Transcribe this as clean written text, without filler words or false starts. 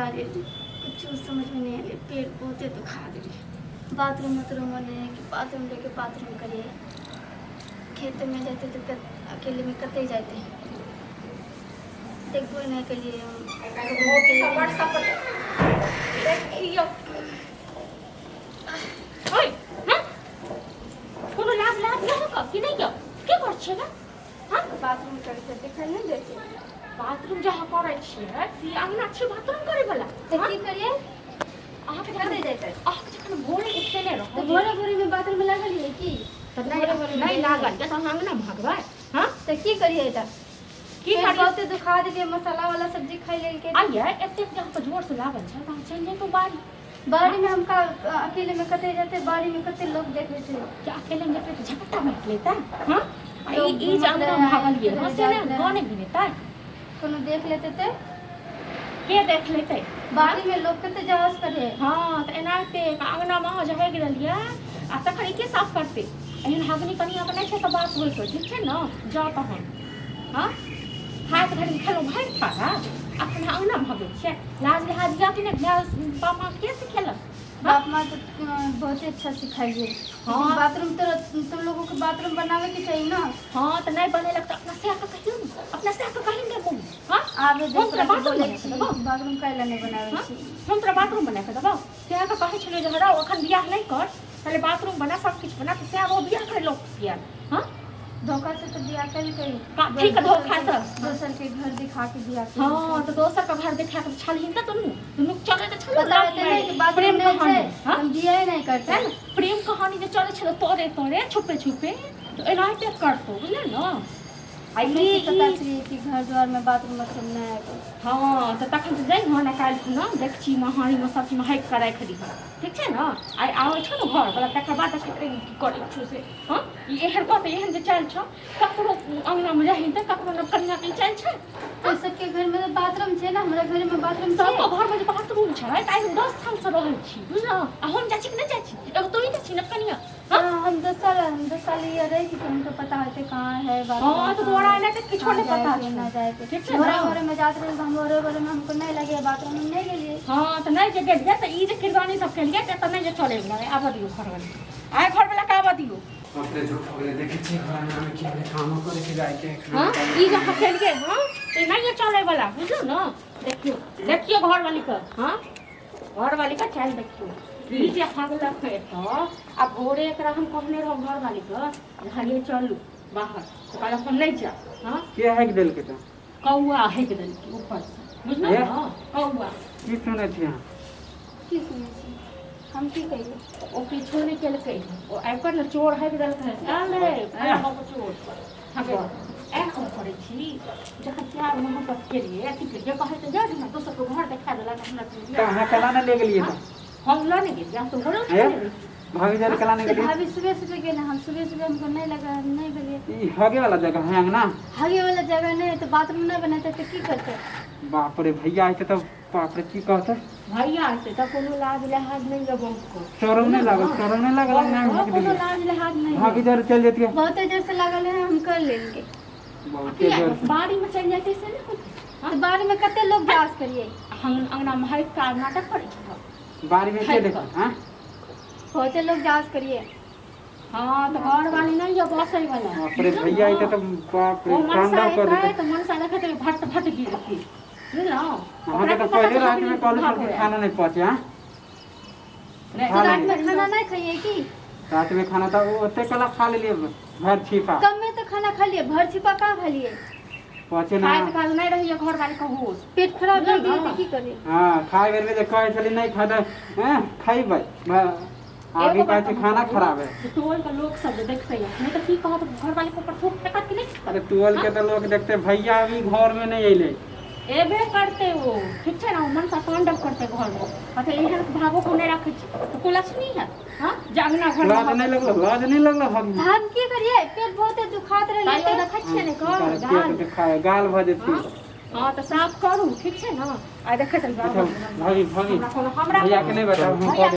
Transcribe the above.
दुखा गेल, कुछो समझमे नहि एलै। पेट बहुते दुखा गेलै। बाथरूम वाथरूम नहि है कि बाथरूम लेके बाथरूम करिए। खेतमे जाते तऽ अकेलेमे कतऽ जाते, देखबो नहि करिए हम। देखियौ, ओइ, हँ? कोनो लाज लाज नहि होगा कि नहि यौ? की कर छियै गे? हँ? बाथरूम करके देखल नहि दै छै। बाथरूम जहाँ करै छियै से अंगना छै बाथरूम करे वाला? तऽ की करिए? अहाँके कतऽ जखन जेतै? अहाँके जखन भोरे उठेने तऽ रहौ भोरे भोरेमे बाथरूममे लागल है की? तऽ भोरे भोरेमे नहि लागल तऽ अहाँ अंगना भागबै? हँ? तऽ की करिए? तऽ की पेट करियै? बहुते दुखा देलियै, मसाला वाला सब्जी खाइ लेलकै। आइये एतेक जे अहाँके जोर से लागल छै तऽ अहाँ चलि जैतहुँ बाड़ी। बाड़ीमे हम का अकेलेमे कतऽ जेतै? बाड़ीमे कते लोक देखै छै। कि अकेले मे जेतै तऽ झपट्टा मारि लेतै? हँ, आ ई लोक ई जे घूमत अंगना रहै, भागलियै हँ से जाइत नहि रहै। गाँव नहि गिनेतै? कोनो देख लेतै तऽ? के देख लेतै? बाड़ीमे लोक कते जाँच करे। हँ, तऽ एनाहिते अङ्गनामे अहाँ जे हगि रहलियै आ तखन ई के साफ करतै? एहन हगनी कनिआँके नहि छै तऽ बात होइके ठीक छै ने? जाउ तहन। हँ, हाथ घड़ी खेलहुँ भरि थारा, अखन अहाँ अङ्गनामे हगै छियै। लाज लिहाज यऽ कि नहि? माय बाप अहाँके के सिखेलक? बाप माँ तो बहुत ही अच्छा सिखाइए। हाँ। लेकिन बाथरूम तो तुम लोगों को बाथरूम बनावे के चाहिए ना। हँ, तऽ नहि बनेलक तऽ अपना सएह के कहियौ ने, अपना सएह के कही ने मम्मी। हँ, आबे हम तोरा दोसरा के बाथरूम बोले बना छी कऽ देबौ। बाथरूम काहे नहीं बनावे हाँ? छी? हम तोरा बाथरूम बना कऽ देबौ। सएह के कहै छलियै जे हराउ, एखन बियाह नहि कर, पहिले बाथरूम बना, सब किछु बना। तऽ सएह ओ बियाह करै लोक किया? हँ? धोखा से तो बियाह कलकै। कथी के धोखा से? दोसर के घर दिखा के बियाह हँ, तऽ दोसर के घर देखा के छलहिन तऽ दुनू दुनू चलै तऽ छलो। पता रहते नहीं कि बाथरूम प्रेम नहीं कहानी छै, हँ? हम बियाह नहीं करते। है ने? प्रेम कहानी जे चलै छलो तोरे तोरे छुपे छुपे, तऽ एनाहिते करतौ, बुझल ने? आ नहीं ई पता ई चली कि घर द्वार में बाथरूम वाथरूम नहीं है। हँ, तऽ तखन तऽ जइहऽ ने काल्हि खुना, देख छी महारीमे सब चीजमे हाइक कऽ राखि दिहऽ, ठीक छै ने? आइ आबै छौ ने घरवला, तकर बाद देखैत रही की करै छौ से। हँ, ई एहन कहतै, एहन जे चालि छौ, ककरो अङ्गनामे जाही तऽ ककरो नव कनिआँके ई चालि छै? तो सबके घर में तो बाथरूम छै ना, हमरा घर में बाथरूम छै। सबके घरमे जे बाथरूम छै तऽ आइ हम 10 सालसँ रहै छी, बुझलहुँ? आ हम जाइ छी कि नहि जाइ छी? एगो तोही जाइ छी नव कनिआँ। हाँ, हम 10 साल ये रही थी तो हमको पता होते कहाँ है बाथरूम। हाँ, तो तोरा एना तऽ किछो कहाँ नहि पता जाए के, छौ। ना जाए के। ठीक छै भोरे ने? भोरे में जाते रहे तो हम भोरे भोरे में हमको नहीं लगे बाथरूम, हम नहीं गेलिए। हँ, तऽ नहि जे गेलियै तऽ ई जे किरदानी सब केलियै तऽ एतऽ नहि जे चलैवला अइ। आबऽ दियौ घरवला, आइ घरवला के आबऽ दियौ। बाप रे, झूठ हो गेलै। देखै छियै घर अंगनामे की भेलै, कामो करै के जाइके है, खाना हँ, खाइ ई जे अहाँ केलियै हँ तऽ नहि चलैवला, बुझलहुँ ने? देखियौ, देखियौ घरवालीके। हँ, घरवालीके चालि देखियौ। ई जे हगलक एतऽ आ भोरे एकरा हम कहने रहौं घरवालीके जे हरिये चलू बाहर, तऽ कहलक हम नहि जायब। हँ? के हाकि देलकै तऽ? कौआ हगि देलकै ऊपरसँ, बुझलहुँ हे? ने? कौआ। की सुनै छी अहाँ? की सुनै छी? हम की कहिए? ओ किछो नहि केलकै, ओ आबि कऽ ने चोर हगि देलकै। आयल रे फलाना के चोर हगे। एह, हम करै छी जखन प्यार मोहब्बत केलियै, अथी केलियै, कहै तऽ जाउ हमरा दोसरके घर देखा देलक हमरा। तऽ अहाँ केना ने ले गेलियै तऽ? हम लऽ नहि गेलियै, हम तऽ घरो हे? भाभी जरे केना नहि तो गेलियै? भाभी सुबह सुबह गए ना, हम सुबह सुबह हमको नहीं लगा, हम नहीं गेलिए। ई हगे वाला जगह है अंगना? हगे वाला जगह नहीं है तो बाथरूम नहीं बनाते तो की करते? बाप रे, भैया आइते तऽ बाप रे, की कहते? भैया आते तऽ कोनो लाज लिहाज नहि यऽ बहुके। शरम नहि लागल? शरम नहि लागल अंगना मे हगि कोनो देलियै? लाज लिहाज नहि यऽ। भाभी जरे चलि जैतियै। बहुत जोर से लागल है, हम कर लेंगे। बहुते जोर से। बाड़ी में चलि जाइते से नहि होतै? तो बाड़ी में कते लोग जास करिए? हम अंगना में हगि कऽ नाटक करै छै। बाड़ी में के देखै? हाँ? बहुते लोग जास करिए। हँ, तऽ घर वाली नहि यऽ बसै वाला। बाप रे, भैया आइते तऽ बाप रे ओ मनसा तांडव कर एतै देतै। तऽ मनसा देखैत भट भट गिरती, बुझलहुँ? अहाँके तऽ पहिले रातिमे कहलहुँ छल कि खाना नहि पचे। हाँ, तो खा रात लेलियै। में खाना नहीं खाइए की? रातिमे खाना तऽ ओते कला खा लेलियै भरि छिपा। कम में तो खाना खा लिए, भर छिपा कहाँ खा लिए? पचे ना। खाइत काल नहि रहैया घर वाली के होश। पेट खराब भए गेलै ना। तऽ की करिए? हँ, खाय बेरमे जे कहै छली नहि खाय तऽ हैं खैबै, आगे एगो कहै बात छै हम खाना कहू, खराब है। जे टोल के लोक सब जे देखतै नहि तऽ की कहत? घर वाली के ऊपर थूक फेकत कि नहि फेकत? अरे, टोल के तऽ लोक देखते, भैया अभी घर में नहीं अयलै। एबे करतै ओ, ठीक छै ने? ओ मनसा तांडव करतै घरमे, कहतै एहन भावो को नहि राखै छी तऽ कोइ लक्ष्मी है? हँ, जे अंगना घर लाज नहि लगलो? लाज नहि लगलो हगी? तऽ हम की करिए? पेट बहुते दुखात रहलै। तैयो देखै छियै ने कर पेट गाल दुखाय गाल भऽ जेतै। हँ, तऽ साफ करू, ठीक छै ने? आइ देखैत रहियौ। अच्छा भाभी, भाभी। हमरा कोनो हमरा भैया के नहि बताउ हम। भैया।